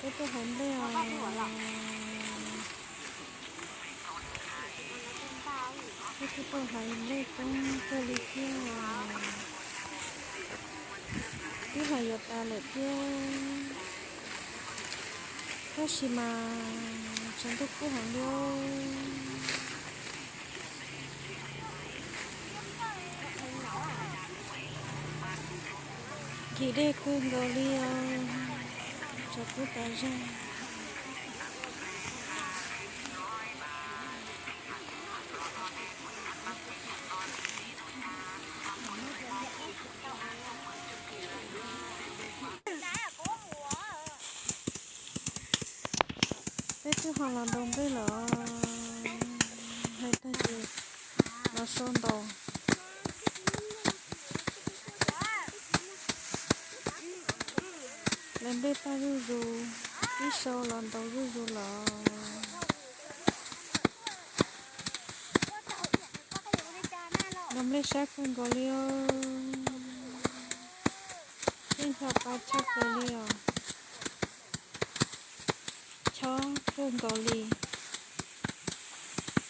Peb tuaj hais nplej os. Peb twb tuaj hais nplej coob kawg li thiab. Twb hais yuav tas lawm thiab, tab sis mas tshav ntuj kub heev li. Kim dej kawg nkaus li os, tshav kub tas zog. Peb twb ho los ntaus nplej lawm, hais tag ces los sau ntaus. Lawv nplej tag zuj zus, ib sau los ntaus zuj zus lawm. Ntaus nplej sab kawg nkaus li os, yeej ncho pa tshaj plaws li os. Chob kawg nkaus li,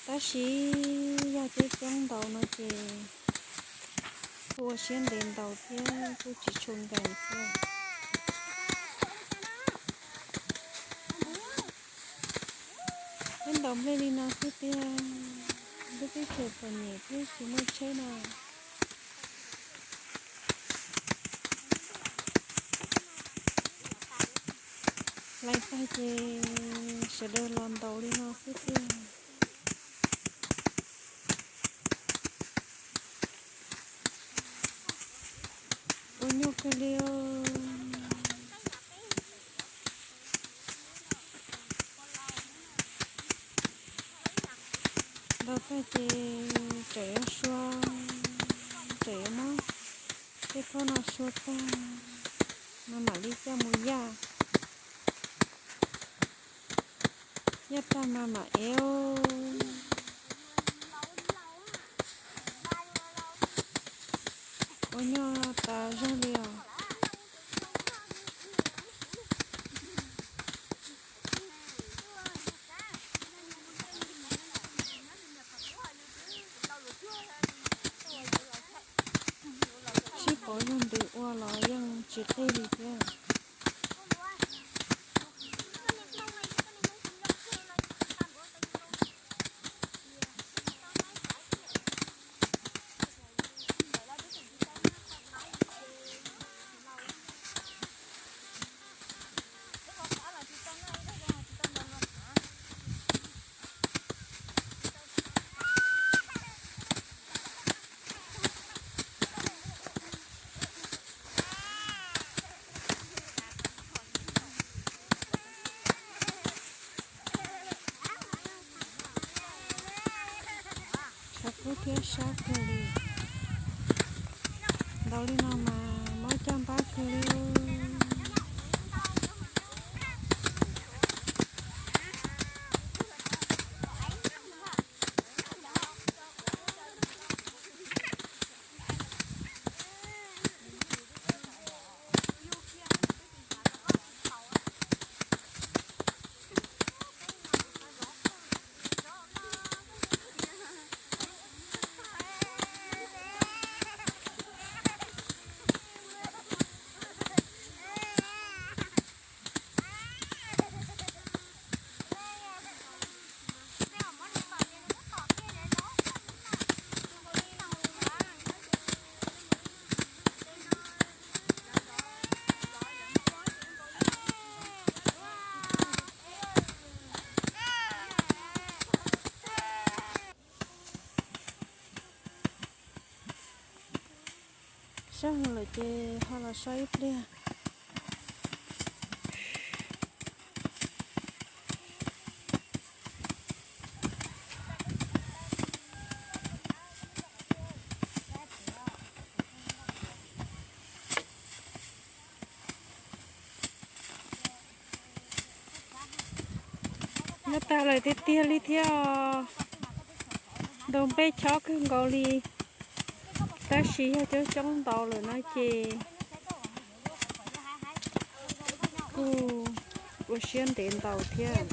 tab sis yog coob coob ntaus no ces kuj ua siab ntev ntaus thiab kuj tsis tshua nkees thiab. Peb ntaus nplej li no xwb tiag, lub teb chaws txom nyem thiab tsis muaj tsheb no. Lais tag ces sawv daws los ntaus li no xwb tiag. Ua nyuaj kawg li os. Ntaus tag ces tseem yuav sua, tseem yuav muab tej khob no sua tag, mas mam li coj mus yaj. Yaj tag mas mam ev. Ua nyuaj tas zog li os. Sib pauv zog ntws ua los yeej tsis qig li thiab. Tshav kub thiab sab kawg li. Ntaus li no mas mob caj npab kawg li. Sab hwv lawm ces ho los so ib pliag. Nyob tag lawm tiag tiag li thiab os. Ntaus nplej chob kawg nkaus li, tab sis yog coob coob ntaus lawm no ces kuj ua Siab ntev ntau thiab.